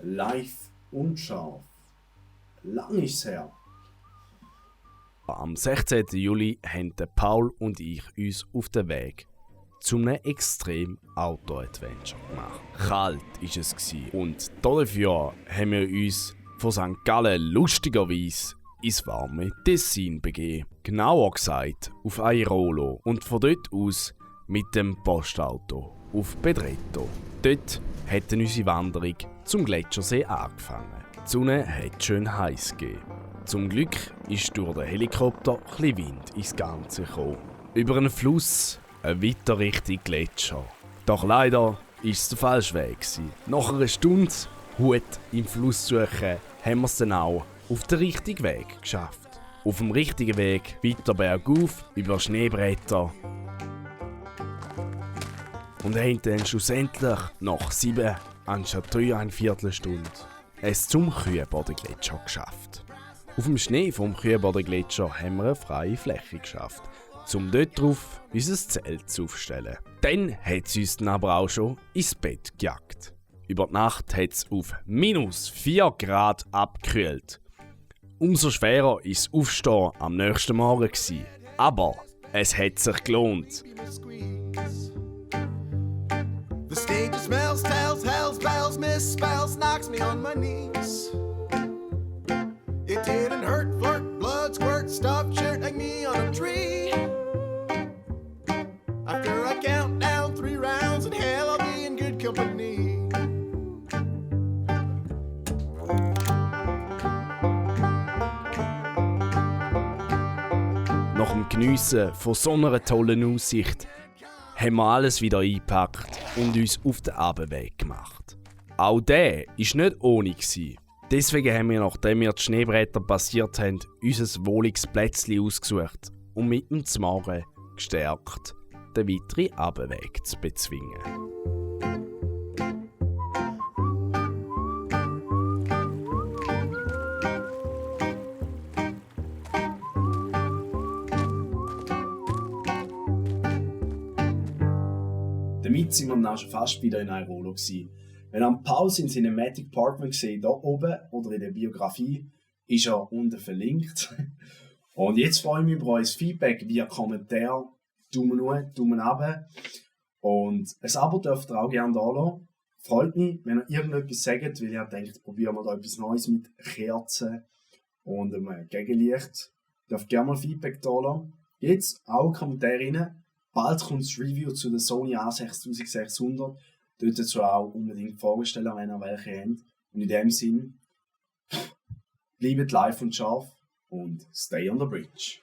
live und scharf. Lang ist's her. Am 16. Juli haben Paul und ich uns auf den Weg zu einem extrem Auto-Adventure gemacht. Kalt war es und dafür haben wir uns von St. Gallen lustigerweise ins warme Tessin begeben. Genauer gesagt auf Airolo und von dort aus mit dem Postauto auf Bedretto. Dort hätte unsere Wanderung zum Gletschersee angefangen. Die Sonne hat schön heiß gegeben. Zum Glück ist durch den Helikopter etwas Wind ins Ganze gekommen. Über einen Fluss, weiter Richtung Gletscher. Doch leider war es der falsche Weg. Nach einer Stunde Hut im Fluss suchen, haben wir es dann auch auf den richtigen Weg geschafft. Auf dem richtigen Weg weiter bergauf, über Schneebretter. Und haben dann schlussendlich nach 7 anstatt 3,25 Stunden es zum Kühenbodengletscher geschafft. Auf dem Schnee vom Kühenbodengletscher haben wir eine freie Fläche geschafft, um dort drauf unser Zelt aufzustellen. Dann hat es uns dann aber auch schon ins Bett gejagt. Über die Nacht hat es auf -4 Grad abgekühlt. Umso schwerer war das Aufstehen am nächsten Morgen. Aber es hat sich gelohnt. The stage smells, tells, hells, bells, misspells, knocks me on my knees. It didn't hurt, flirt, blood, squirt, stuffed shirt, like me on a tree. After I count down 3 rounds in hell, I'll be in good company. Nach dem Geniessen von so einer tollen Aussicht haben wir alles wieder eingepackt und uns auf den Abendweg gemacht. Auch der war nicht ohne. Deswegen haben wir, nachdem wir die Schneebretter passiert haben, unser wohliges Plätzchen ausgesucht und mit dem Morgen gestärkt den weiteren Abendweg zu bezwingen. Damit sind wir dann schon fast wieder in Airolo gewesen. Wenn ihr am Paul sein Cinematic Partner gesehen, hier oben oder in der Biografie, ist er unten verlinkt. Und jetzt freue ich mich über euer Feedback via Kommentar, Daumen hoch, Daumen runter. Und ein Abo dürft ihr auch gerne da lassen. Freut mich, wenn ihr irgendetwas sagt, weil ihr denkt, probieren wir da etwas Neues mit Kerzen und einem Gegenlicht. Ihr dürft gerne mal Feedback da lassen. Jetzt auch Kommentare rein. Bald kommt das Review zu der Sony A6600. Dort dazu auch unbedingt vorstellen, wenn ihr welche habt. Und in dem Sinn, bleibt live und scharf und stay on the bridge.